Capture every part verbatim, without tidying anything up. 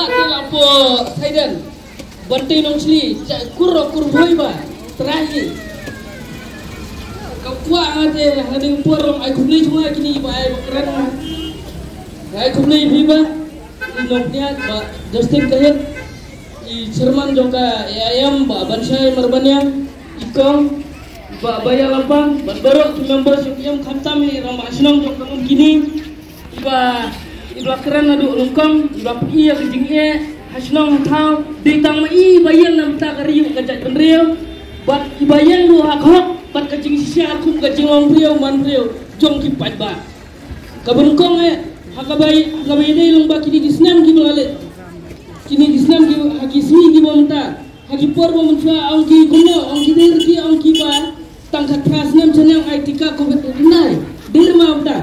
Te la po Saidan, Bante Nongchli, ja kur kur bhoi ba, terahi. Ka kwah nga te, ha ding por long ai khubni chunga kini ba ai ba kren. Ai khubni bhi ba, i nongpniat ba, Justin Kahit, i chairman jong ka A I M ba, Banshai Marbaniang, i kong, ba, ba ïa lapang, ban baroh ki members jong ki em khamtam i rangbah shnong jong ka um kini. Iba, iba kren naduh nyngkong, iba phi ïa ka jingeh ha shnong ha thaw, dei tang ma iba ïeng na bynta ka ri ka jaitbynriew, bad iba ïeng ruh ha ka hok bad ka jingshisha kum ka jinglong briew man briew jong ki paidbah. Kaba nyngkong eh, ha kaba, ha kaba ïadei lyngba kine ki snem kiba la leit, kine ki snem ki, ha ki sngi kiba mynta, ha ki por ba mynshuwa ong ki kumno, ong ki dei ki, ong ki ba tang khatphra snem shaneng ai tika covid nineteen. Dei ma uta.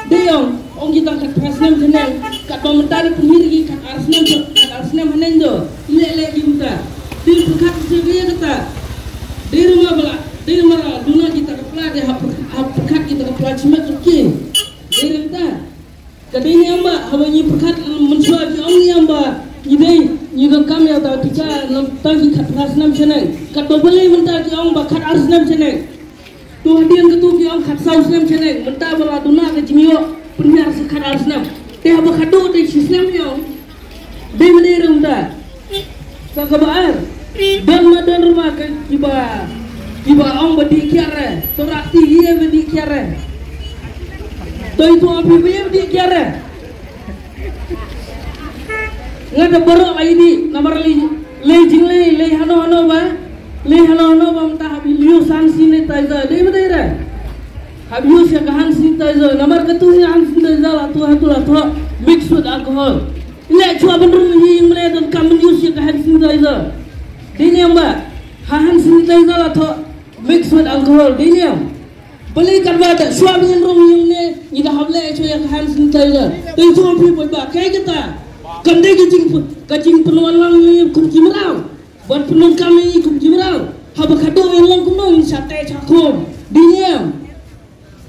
Dei ong, ong ki tang khatphra snem shaneng, katba mynta dei pynhir ki khatar snem, khatar snem haneng do. Leh leh ki uta. Dei pyrkhat ki ïa kata. Dei ma bala, dei ma la duna kita ka pla, dei hap, hap pyrkhat kita ka pla chimet ki. Dei uta. Ka dei ne em ba, haba ngi pyrkhat mynshuwa ki ong ne em ba, ngi dei, ngi donkam ïa uta u tika, tang ki khatphra snem shaneng. Katba balei mynta ki ong ba khatar snem shaneng. To hadien katu ki ong khatsaw snem shaneng, mynta ba la duna ka jingïoh pynhiar sa khatar snem. Te haba khatduh dei shi snem ïa ong. Dei ma dei re mynta. Sa kaba ar. Don ma don ruh ma ka kiba, kiba ong ba dih kiar re. To rak ti ïa ba dih kiar re. To itu api ba ïa ba dih kiar re. Nga da baroh ai dih namar lei, lei jinglei, lei hano hano ba. Lei hano hano ba mynta hap use hand sanitizer. Dei ba dei re. Hap use ïa ka hand sanitizer. Namar katu ïa hand sanitizer la tu hatu la tu mix with alcohol. Leh shuwa ban rung hi ïing mane donkam ban use ïa ka hand sanitizer. Dei ne em ba ha hand sanitizer la thoh mix with alcohol. Dei ne em. Balei katba da shuwa ban rung hi ïing mane ngi da hap leh shuwa ïa ka hand sanitizer. Dei shuwa phi poi ba kaei kata. Kam dei ka jing, ka jingpynwan lang ïa kum ki mraw. Ban pyndonkam ïa kum ki mraw. Haba khatduh ïa long kumno ïa sha teh sha khum. Dei ne em.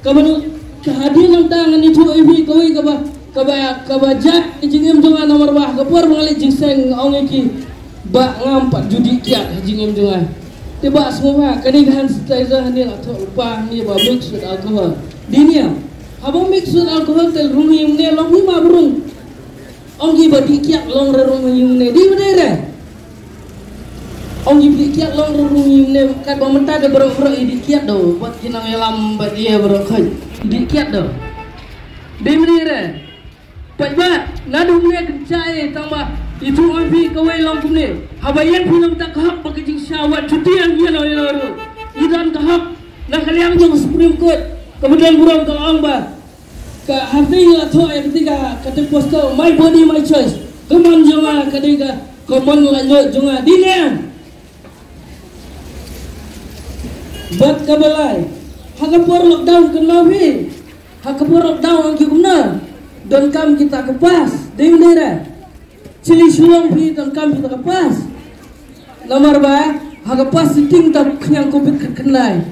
Kaba nu, ka hadien nangta ngan ïathuh ïa phi kawei kaba, kaba, kaba jia ïa ka jingim jong nga namar ba ha ka por ba nga leit jingseng nga ong ïa ki ba ngam pat ju dih kiad ha ka jingim jong nga. Te ba sngewbha kane ka hand sanitizer hangne la thoh lypa hangne ba mix with alcohol. Dei ne em. Haba mix with alcohol te rung ïa une long hi ma brung. Ong ki ba dih kiad long re rung ïa une. Dei ba dei re. Ong ki ba dih kiad long re rung ïa une. Katba mynta da baroh baroh i dih kiad do. Bad ki nongïalam bad ïa baroh khoi. I dih kiad do. Dei ba dei re. Paidbah, naduh mynne kynja tang ba itu ong phi kawei long kumne. Haba ïeng phi nangta ka hok ba ka jingshisha wat shuti ïa ïa lo ïa lo. I don ka hok na ka liang jong Supreme Court. Kaba don burom ka ong ba Ka hati la thoh ïa kata ka, kata poster, my body, my choice. Ka mon jong nga, ka dei ka, ka mon la nyoh jong nga. Dei ne em. Bad kaba lai. Ha ka por lockdown kynmaw phi. Ha ka por lockdown ong ki kumno. Donkam kita ka pass. Dei ne em. Chili Shillong phi donkam phi ta ka pass. Namar ba ha ka pass i tieng ta khñiang covid khatkhyndai.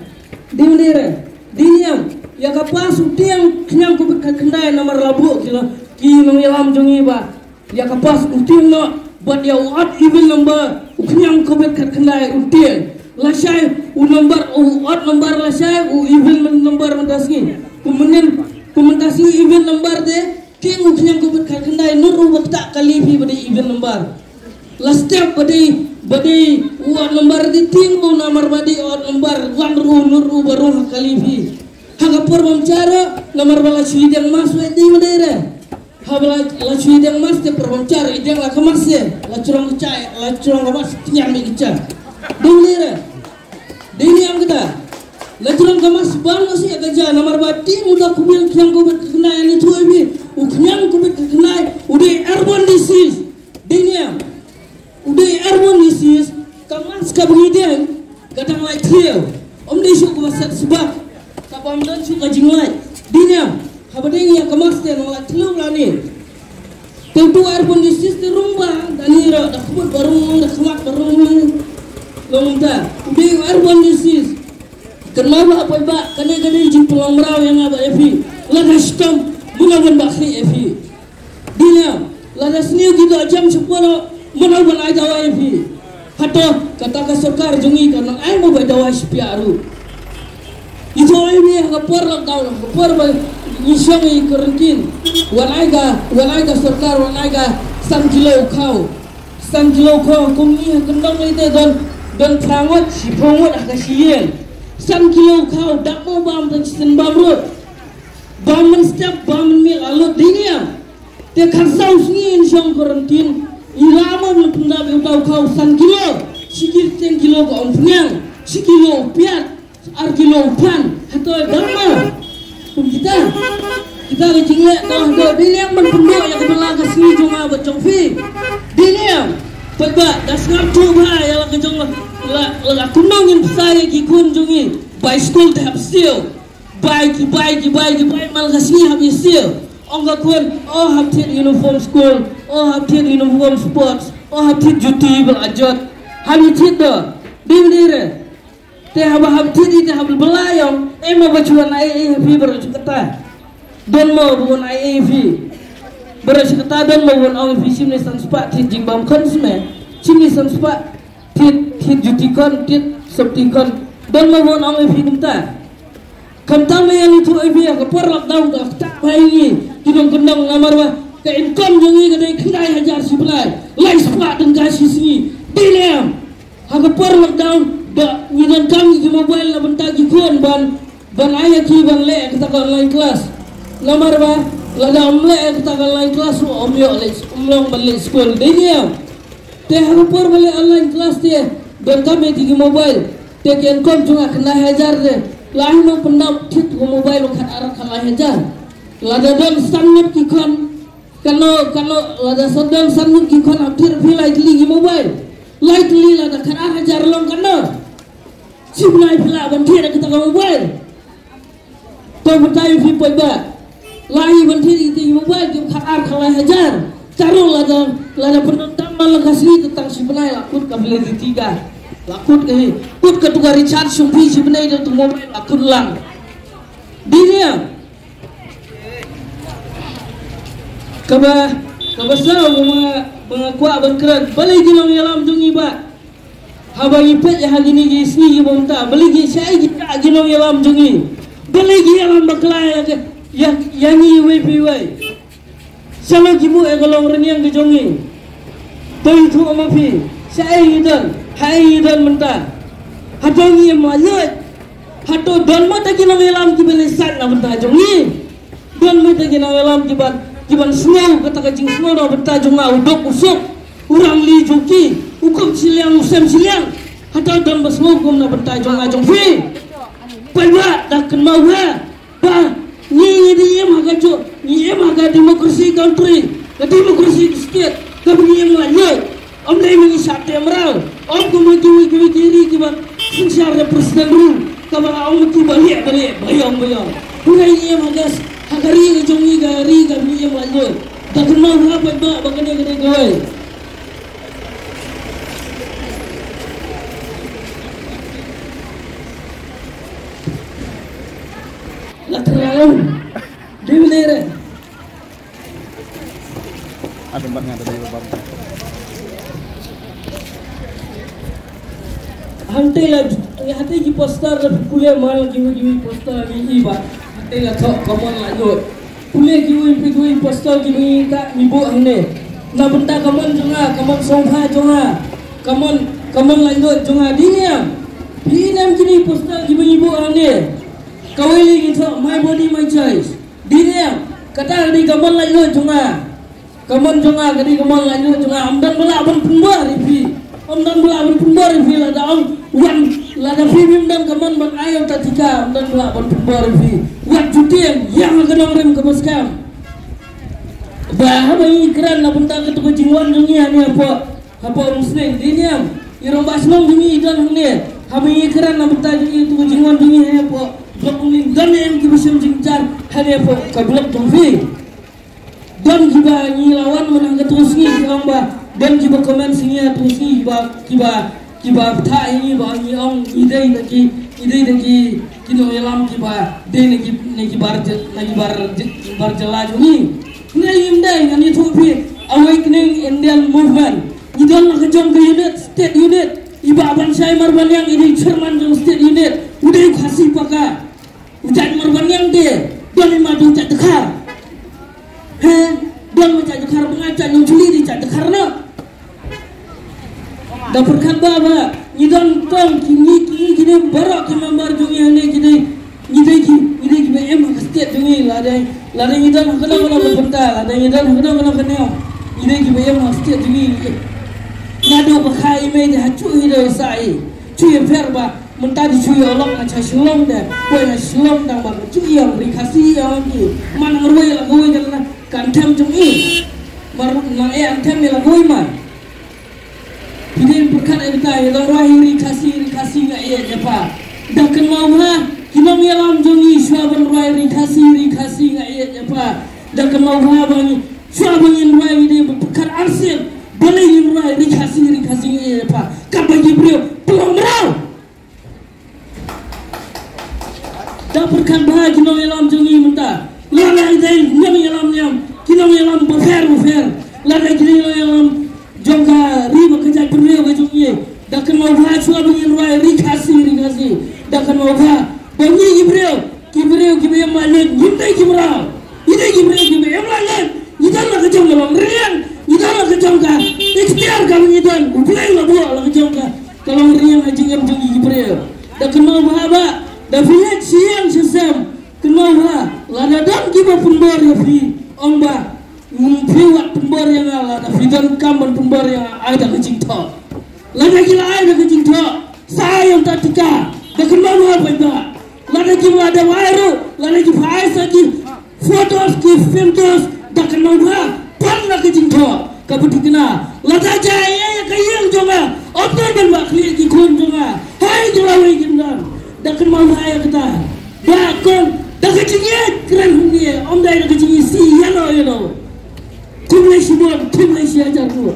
Dei ne em. Dei ne em. Ïa ka pass u tieng khñiang covid khatkhyndai namar la buh ki nong, ki nongïalam jong ngi ba ïa ka pass u tieng noh bad ïa u odd even number u khñiang covid khatkhyndai u tieng. Lashai u number u odd number lashai u even number mynta sngi. Kum mynnin kum mynta sngi even number te Tieng u khñiang covid khatkhyndai, nurru ba ktah kali phi ba dei even number. La step ba dei, ba dei u odd number dei tieng u namar ba dei odd number, wan ruh nurru ba rung ha kali phi. Ha ka por bym cha ruh namar ba la shu ïadeng mask wei dei ba dei re. Haba la, la shu ïadeng mask te por bym cha ruh ïadeng la ka mask te, la jrong ka cha, la jrong ka mask, tyngiang mih ka cha. Dei ba dei re. Dei ne em kata. La jrong ka mask bang masi ka ja namar ba tieng u da kubil khñiang covid khatkhyndai ani tu emi. U khñiang covid khatkhyndai u dei airborne disease. Dei ne em. U dei airborne disease. Ka mask ka bngi deng ka dang lai thliew. Ym dei shuh ka ba set sbak. Ka bam don shuh ka jinglai. Dei ne em. Haba dei ïa ka mask te nang lai thliew lane. Te utu airborne disease te rung ba, da ni ruh, da khmut ba rung, da khmat ba rung. Long ta, u dei u airborne disease. Kynmaw ba poi ba, kane kane jingpynlong mraw ïa nga bad ïa phi. Lada shitom, mano ban ba khlieh ïa phi. Dei ne em, lada sniew Ka jem sha pura mano ban ai dawai ïa phi. Hato kata ka sorkar jong ngi kan ai mo bai dawai shipia ruh. Ito ai ni ha ka por lockdown, ha ka por ba ngi shong i quarantine. Wan ai ka, wan ai ka sorkar, wan ai ka san kilo khaw. San kilo khaw kum ni ha kyndong ni te don, don phra ngut, shiphew ngut ha ka shi ïing. San kilo khaw dak mo bam dan siten bam ruh. Bam man step, bam man mil alut dei ne. Te khatsaw sngi in shong quarantine, i la mo ban pyndap ïa uta u khaw san kilo, shi kilo, ten kilo ka ong pynïang, shi kilo u piat, ar kilo u phan, hato dang ma. Kum kita, kita ka jingleh ka hato dei liang ban pynduh ïa ka bala ka sngi jong nga bad jong phi. Dei liang, pat ba da sngap tu ba ïa la ka jong la, la kumno ngin pynsa ïa ki khun jong ngi, bai skul te hap siew. Bai ki bai ki bai ki bai man la ka sngi hap ïa siew. Ong ka khun, o hap thied uniform school, o hap thied uniform sports, o hap thied juti ba la jot. Hap ïa thied do. Dei dei re. Te haba hap thied i te hap bala ïong, em ma ba chuan ai ai happy bro chukata. Don mo ba un ai ai happy. Bro chukata don mo ba un ong happy sim ne san spah thied jingbam khun sime. Sim ne san spah. Thied, thied juti khun, thied sopti khun. Don mo ba un ong ïa phi kumta. Khamtam ïa ni tu ïa phi ka por lockdown ka kata ba ïa ngi ki nongkyndong namar ba ka income jong ngi ka dei khyndai hajar shi bnai. Lai spah tyngka shi sngi. Dei ne em. Ha ka por lockdown da ngi donkam ïa ki mobile na bynta ki khun ban Ban ai ïa ki ban leh kata ka online class. Namar ba lada ym leh kata ka online class ruh ym ïoh leh, ym long ban leh skul dei ne em. Te ha ka por ba leh online class te donkam ïa ki ki mobile. Te ki income jong nga khyndai hajar te. Lai no pyndap thied ka mobile khat ar khyndai hajar. Lada don san ngut ki khun Kano, kano, lada sa don san ngut ki khun hap thied phi lai tylli ki mobile. Lai tylli lada khat ar hajar long kano. Shi bnai phi lah ban thied kata ka mobile. To batai phi poi ba. Lai ban thied ïa ki mobile ki khat ar khat lai hajar. Kano lada, lada pyndonkam man la ka sngi te tang shi bnai la kut ka validity ka. La kut ka hi. Kut ka tu ka recharge shong phi shi bnai te tu mobile la kut lang. Dei ne em. Kaba, kaba saw ba nga, ba nga kwah ban kren. Balei ki nongïalam jong ngi ba. Haba ngi peit ïa ha kine ki sngi ki bynta. Balei ki shaei ki kah ki nongïalam jong ngi. Balei ki ïalam bakla ïa, ïa, ïa ngi iwei pa iwei. Shalor ki buh ïa ka long rynïeng ka jong ngi. To ïathuh ma phi. Shaei ngi don, haei ngi don mynta. Hato ngi ïa ma ïoh. Hato don mo ta ki nongïalam kiba leh sait na bynta jong ngi. Don mo ta ki nongïalam kiban, kiban sngew kata ka jingsngew na bynta jong nga u duk u suk. U rangli jong ki, u kup shiliang, u sem shiliang. Hato don ba sngew kum na bynta jong nga jong phi. Paidbah da kynmaw ha. Ba, ngi, ngi dei im ha ka jong, ngi im ha ka democracy country, ka democracy state, ka ba ngi im la ngi. Ym dei ngi shah te mraw, ym kum ki wi, ki wi, ki ri, ki ba synshar da president rule, ka ba ong ki ba lieh, ba lieh, ba ïong, ba ïong. Ngi dei im ha ka, ha ka ri ka jong ngi, ka ri ka ngi im la ngi. Da kynmaw ha ba, ba, ba ka dei, ka dei, ka dei. La tyrau. Dei ne re. Ada bang ada dei bang. Hangtei la, hangtei ki poster la pule mal ki wi ki wi poster ni i ba. Hangtei la thok kamon la nyot. Pule ki wi ki wi poster ki wi ka ni bu hangne. Na bynta kamon jong nga, kamon songpha jong nga. Kamon, kamon la nyot jong nga dei ne em. Phi ïohi ne em kini poster ki wi bu hangne. Kawei ngi thok my body my choice. Dei ne em, kata ka dei ka mon laitluid jong nga. Ka mon jong nga ka dei ka mon laitluid jong nga. Ym don ba lah ban pynbor ïa phi. Ym don ba lah ban pynbor ïa phi lada ong wan, lada phi ym don ka mon ban ai ïa uta tika, ym don ba lah ban pynbor ïa phi. Wat ju tieng ïa ka nongrim kaba skhem. Ba haba ngi kren na bynta katu ka jingwan jong ngi hangne hapoh Hapoh Umsning, dei ne em, i rangbah shnong jong ngi i don hangne. Haba ngi kren na bynta jong ngi, tu ka jingwan jong ngi hapoh Block Umling, don ne em kiba shem jingjar hangne hapoh ka block jong phi. Don kiba ngi la wan mynta ha katu ka sngi ki ong ba don kiba comment sha ngi ha katu ka sngi kiba, kiba, kiba bthah ïa ngi ba ngi ong ngi dei na ki, ngi dei na ki, ki nongïalam kiba dei na ki, na ki bar jylla, na ki bar jylla jong ngi. Ngi ym dei, ngan ïathuh phi. Awakening Indian Movement. Ngi don la ka jong ka unit, state unit. I Bah Banshai Marbaniang i dei chairman jong state unit. U dei u Khasi paka. U jait Marbaniang te don i ma u jait Dkhar. He, don ma jait Dkhar, ba nga jait Nongchuli dei jait Dkhar na. Da pyrkhat ba ba ngi don tang ki ngi ki ngi ki dei baroh ki member jong ngi ne ki dei ngi dei ki ngi dei ki ba em ha ka state jong ngi. Lada lada ngi don ha kano kano ka bynta, lada ngi don ha kano kano ka niam, ngi dei ki ba em ha ka state jong ngi. Naduh ba kha i mei de ha chu i dei sa i chu i pher ba mynta di chu i olok na cha Shillong de. Poi na Shillong dang ba ka chu i ong ri Khasi i ong ki man ang roi la goi de na kan them jong i. Mar na e an them i la goi ma. Phi dei pyrkhat ai bynta ïa la rwai ri Khasi, ri Khasi nga ïeit ïa pha. Da kynmaw bha ki nongïalam jong ngi shuwa ban rwai ri Khasi, ri Khasi nga ïeit ïa pha. Da kynmaw bha ba ngi shuwa ba ngin rwai ngi dei ban pyrkhat arsien balei ngin rwai ri Khasi, ri Khasi nga ïeit ïa pha. Kaba ki briew pynlong mraw. Da pyrkhat bha ki nongïalam jong ngi mynta. Lada ki dei nongïalam niam, ki nongïalam bapher bapher. Lada ki dei nongïalam jong ka ri bad ka jaitbynriew ka jong ngi. Da kynmaw bha shuwa ba ngin rwai ri Khasi, ri Khasi. Da kynmaw bha ba ngi ki briew, ki briew kiba ïa mane ngim dei ki mraw. Ngi dei ki briew kiba ïa mane. Ngi don la ka jong ka longriang, ngi don la ka jong ka iktiar kaba ngi don. U Blei u la buh la ka jong ka ka longriang ha jingim jong ngi ki briew. Da kynmaw bha ba da phi leit sha ïing sha sem, kynmaw bha lada don kiba pynbor ïa phi, ong ba, "Ym phi wat pynbor ïa nga." Lada phi donkam ban pynbor ïa nga, ai da ka jingthoh. Lada ki la ai da ka jingthoh, sa ai ïa uta tika. Da kynmaw bha paidbah, lada ki la dang ai ruh, lada ki pha ai sa ki photos ki filters, da kynmaw bha, pan la ka jingthoh kaba thikna. Lada jia ïa ka ïing jong nga, ym don ban ba khlieh ki khun jong nga. Hai ki lawei kim don. Da kynmaw bha ïa kata. Ba kong, da ka jingïeit kren hynne, ym dei da ka jingïeit ïano ïano. Kum lei shibun, kum lei shi hajar ruh.